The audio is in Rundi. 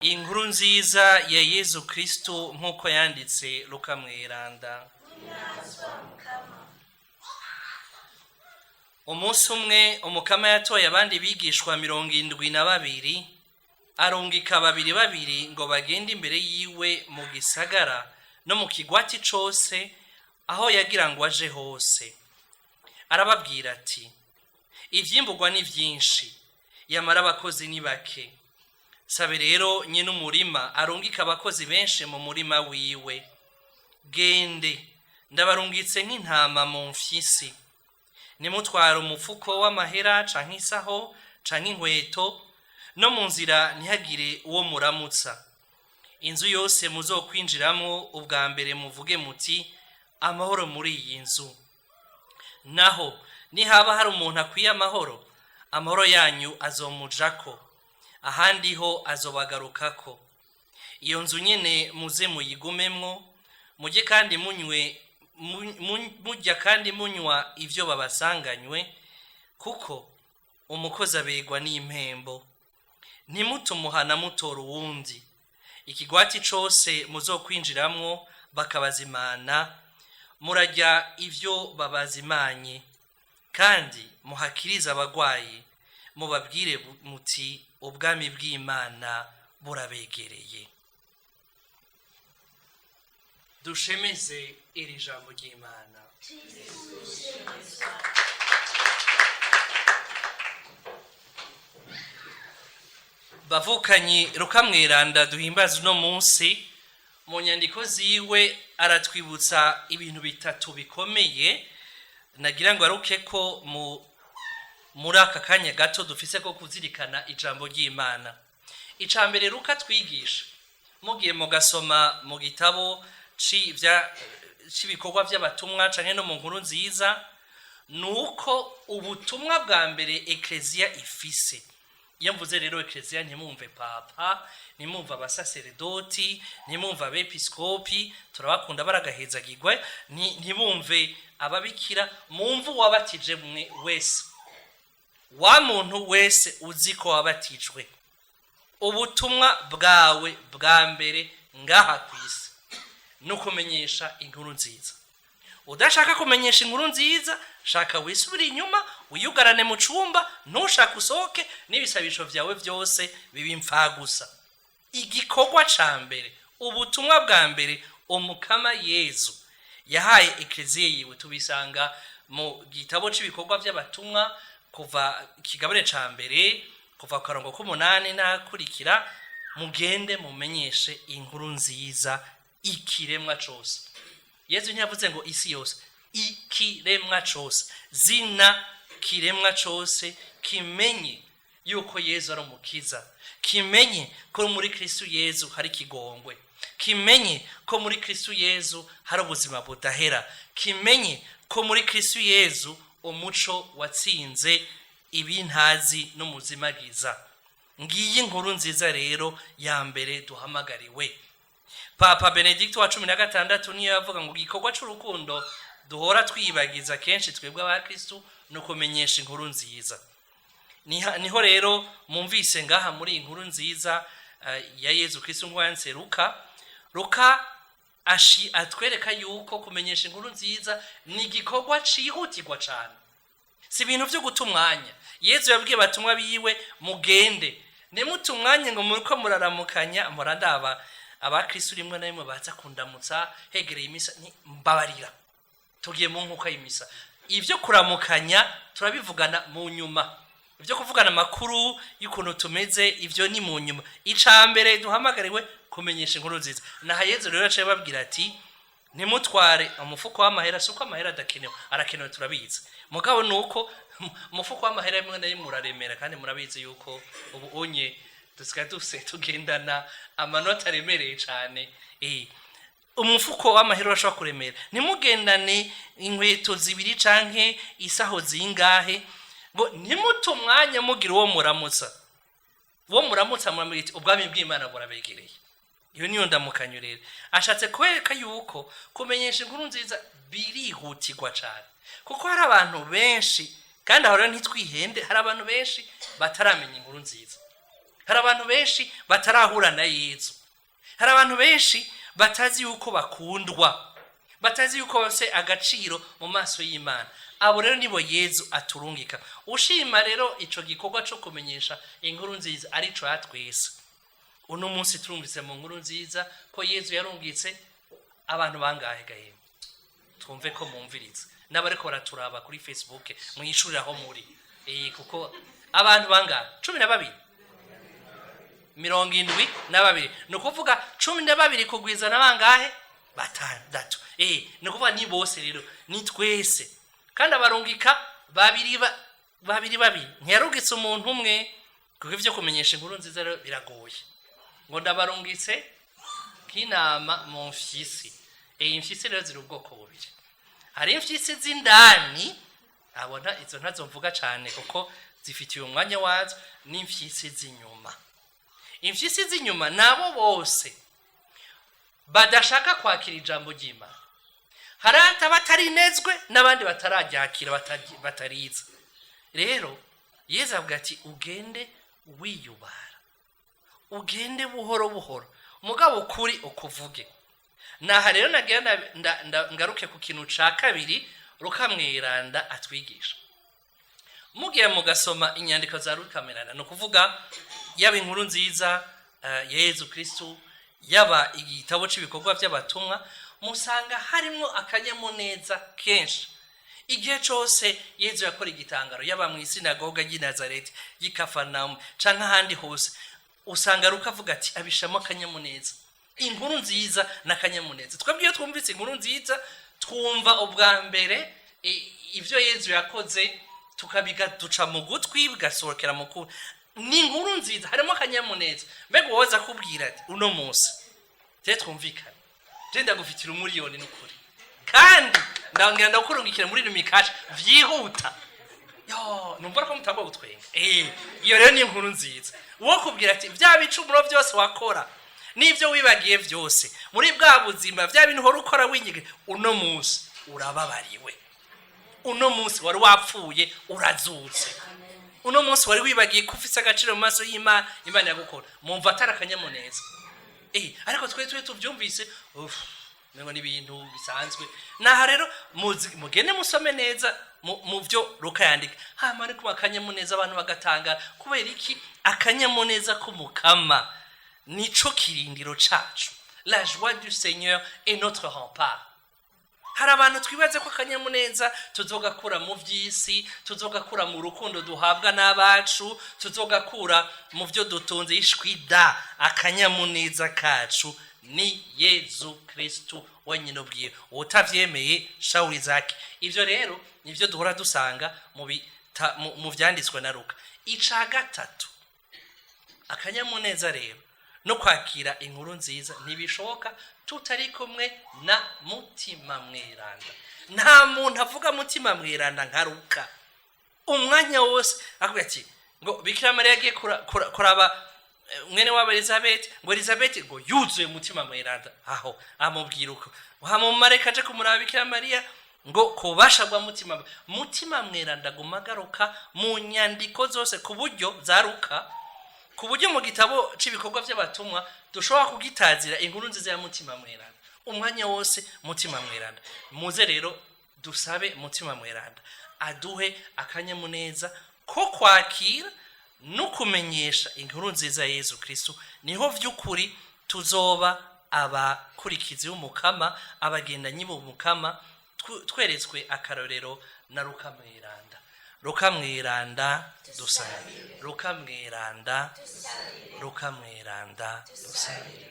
Inkuru nziza ya Yezu Kristu nk'uko yanditse Luka mweranda. Umunsi umwe Umukama yatoye abandi bigishwa 72, arungika babiri babiri ngo bagende imbere yiwe mu gisagara no mu kigwati cose aho yagira ngo aje hose. Arababwira ati: "Ivyimburwa ni vyinshi, yamara abakozi ni bake. Sabe rero nyene umurima arungike abakozi benshi mu murima wiwe. Gende, ndabarungitse nk'intama mu mfyisi. Nimutware umufuko w'amahera canke isaho canke inkweto, no mu nzira ntihagire uwo muramutsa. Inzu yose muzokwinjiramwo ubwa mbere muvuge muti: Amahoro muri iyi nzu. Naho nihaba hari umuntu akwiye amahoro, amahoro yanyu azomujako, ahandi ho azobagarukako. Iyo nzu nyene muze muyigumemwo, mujye kandi munywe murya kandi munywa ivyo babasanganywe, kuko umukozi aberwa n'impembo. Ntimutumuhana mutora uwundi. Ikigwati cose muzokwinjiramwo bakabazimana, murarya ivyo babazimanye, kandi muhakirize abagwayi, mubabwire muti: Ubwami bw'Imana burabegereye." Dushemeze iri jambo ry'Imana. Bavukanyi, Luka mweranda duhimbaza uno munsi, mu nyandiko ziwe aratwibutsa ibintu bitatu bikomeye nagira ngo aruke ko muri aka kanya gato dufise ko kuzirikana ijambo ry'Imana. Ica mbere Luka twigisha, mugiye mugasoma mu gitabo c'ibikorwa vy'abatumwa canke no mu nkuru nziza, nuko ubutumwa bwa mbere Ekleziya ifise. Iyo mvuze rero Ekleziya, ntimwumve papa, ntimwumve abasaseredoti, ntimwumve abepiskopi, turabakunda baragahezagirwe, ntibumve ababikira, mumve uwabatije mwe wese, wa muntu wese uzi ko wabatijwe. Ubutumwa bwawe bwa mbere ngaha ku isi ni ukumenyesha inkuru nziza. Udashaka kumenyesha inkuru nziza, shaka wisubire inyuma, wiyugarane mu cumba, ntushake usohoke, n'ibisabisho vyawe vyose bibe imfagusa. Igikorwa ca mbere, ubutumwa bwa mbere Umukama Yezu yahaye Ekleziya yiwe, tubisanga mu gitabo c'ibikorwa vy'abatumwa, kuva ikigabane ca mbere, kuva ku karongo k'umunani n'akurikira: mugende mumenyeshe inkuru nziza ikiremwa cose. Yezu ntiyavuze ngo isi yose, ikiremwa cose, zina kiremwa cose kimenye yuko Yezu ari umukiza, kimenye ko muri Kristu Yezu hari ikigongwe, kimenye ko muri Kristu Yezu hari ubuzima budahera, kimenye ko muri Kristu Yezu umuco watsinze ibintazi n'umuzimagiza. Ngiyi inkuru nziza rero ya mbere duhamagariwe. Papa Benedicto wa 16 niyo yavuga ngo igikorwa c'urukundo duhora twibagiza kenshi twebwe abakristu ni ukumenyesha inkuru nziza. Niho rero mumvise ngaha muri iyi nkuru nziza ya Yezu Kristu ngo yanditse Luka, Luka atwereka yuko kumenyesha inkuru nziza ni igikorwa cihutirwa cane, si ibintu vyo guta umwanya. Yezu yabwiye abatumwa biwe: mugende, ntimute umwanya ngo muriko muraramukanya. Murandaba abakristu rimwe na rimwe baza kundamutsa hegereye imisa, ni mbabarira, tugiye mu nkuka y'imisa, ivyo kuramukanya turabivugana mu nyuma, ivyo kuvugana amakuru y'ukuntu tumeze ivyo ni mu nyuma. Ica mbere duhamagariwe kumenyesha inkuru nziza. Naha Yezu rero yaciye ababwira ati: ntimutware umufuko w'amahera. Si uko amahera adakenewe, arakenewe turabizi, mugabo nuko umufuko w'amahera rimwe na rimwe uraremera, kandi murabizi yuko ubu unye dusigaye dufise tugendana amanota aremereye cane. Umufuko w'amahera urashobora kuremera. Ntimugendane inkweto zibiri canke isaho zingahe, ngo ntimute umwanya mugira uwo muramutsa. Uwo muramutsa muramubwira ati: ubwami bw'Imana burabegereye. Iyo niyo ndamukanyo rero. Ashatse kwereka yuko kumenyesha inkuru nziza birihutirwa cane, kuko hari abantu benshi, kandi aho rero ntitwihende, hari abantu benshi bataramenya inkuru nziza. Hari abantu benshi batarahura na Yezu, hari abantu benshi batazi yuko bakundwa, batazi yuko bafite agaciro mu maso y'Imana. Abo rero nibo Yezu aturungika. Ushima rero ico gikorwa co kumenyesha inkuru nziza arico yatwese. Uno munsi turumvise mu nkuru nziza ko Yezu yarungitse abantu bangahe gahembe? Twumve ko mumviriza n'abariko baraturaba kuri Facebook, mwishurire aho muri, kuko abantu bangahe? 12, 72. Ni ukuvuga 12 kugwiza na bangahe? 6. Ni ukuvuga ni bose rero, ni twese. Kandi abarungika babiri babiri babiri, ntiyarungitse umuntu umwe, kuko ivyo kumenyesha inkuru nziza rero biragoye. Ngo ndabarungitse nk'intama mu mfyisi. Imfyisi rero ziri ubwoko bubiri: hari imfyisi z'indani, abona izo ntazo mvuga cyane kuko zifitiye umwanya wazo, n'imfyisi z'inyuma. Imfyisi z'inyuma nabo bose badashaka kwakira ijambo ry'Imana. Hari abatarinezwe n'abandi batararyakira, batariza. Rero Yezu avuga ati: ugende wiyubara, ugende buhoro buhoro, mugabo ukuri ukuvuge. Naha rero nagira ngaruke ku kintu ca kabiri Rukamweranda atwigisha. Mugiye mugasoma inyandiko za Rukamweranda, ni ukuvuga yaba inkuru nziza ya Yezu Kristu, yaba igitabo c'ibikorwa by'abatumwa, musanga harimwo akanyamuneza kenshi. Igihe cose Yezu yakora igitangaro, yaba mu isinagoga ry'i Nazareti, y'i Kafarnawumu canke ahandi hose, usanga Ruka avuga ati abishamo akanyamuneza. Inkuru nziza n'akanyamuneza. Twebwe iyo twumvise inkuru nziza, twumva ubwa mbere ivyo Yezu yakoze, tukabiga duca mu gutwi bigasohokera mu kundi. Ni inkuru nziza, harimo akanyamuneza. Mbega uwoza akubwira ati: uno munsi je twumvikane, je ndagufitira umuriyoni n'ukuri, kandi ndongera ndakurungikira muri Lumicash vyihuta, yo numva ko mutagwa gutwenga. Iyo rero ni inkuru nziza. Uwo kubwira ati: vya bicumuro byose wakora n'ibyo wibagiye byose muri bwa buzima, bya bintu uhora ukora winyiga, uno munsi urababariwe, uno munsi wari wapfuye urazutse, uno munsi wari wibagiye ko ufise agaciro mu maso y'Imana, Imana yagukora, mumva atari akanyamuneza? Ariko twe tuvyumvise, uf, ngo ni ibintu bisanzwe. Naha rero mugende musome neza mu byo Luka yandika, hama ariko akanyamuneza, abantu bagatangara. Kubera iki? Akanyamuneza k'Umukama nico kirindiro cacu. La joie du Seigneur est notre rempart. Hari abantu twibaze ko akanyamuneza tuzogakura mu by'isi, tuzogakura mu rukundo duhabwa n'abacu, tuzogakura mu byo dutunze. Ishwida, akanyamuneza kacu ni Yezu Kristu wenyine ubwiwe. Utavyemeye, shauri zake. Ivyo rero nivyo duhora dusanga mu vyanditswe na Luka. Ica gatatu, akanyamuneza rero no kwakira inkuru nziza ntibishoboka tutari kumwe na Mutima Mweranda. Nta muntu avuga Mutima Mweranda nka Luka. Umwanya wose akubwira ati ngo Bikira Mariya agiye kuraba mwene wabo Elizabeth, ngo Elizabeth ngo yuzuye Mutima Mweranda, aho amubwira uko hamumareka aje kumuraba Bikira Mariya ngo kubasha bwa Mutima Mweranda aguma agaruka mu nyandiko zose ku buryo za Luka, ku buryo mu gitabo c'ibikorwa by'abatumwa dushobora kugitazira inkuru nziza ya Mutima Mweranda. Umwanya wose Mutima Mweranda. Muze rero dusabe Mutima Mweranda aduhe akanyamuneza ko kwakira no kumenyesha inkuru nziza ya Yezu Kristu. Niho vy'ukuri tuzoba abakurikizi b'Umukama, abagendanyi b'Umukama, tweretswe akarorero na Luka Mweranda. Luka Mweranda dusabire, Luka Mweranda, Luka Mweranda dusabire.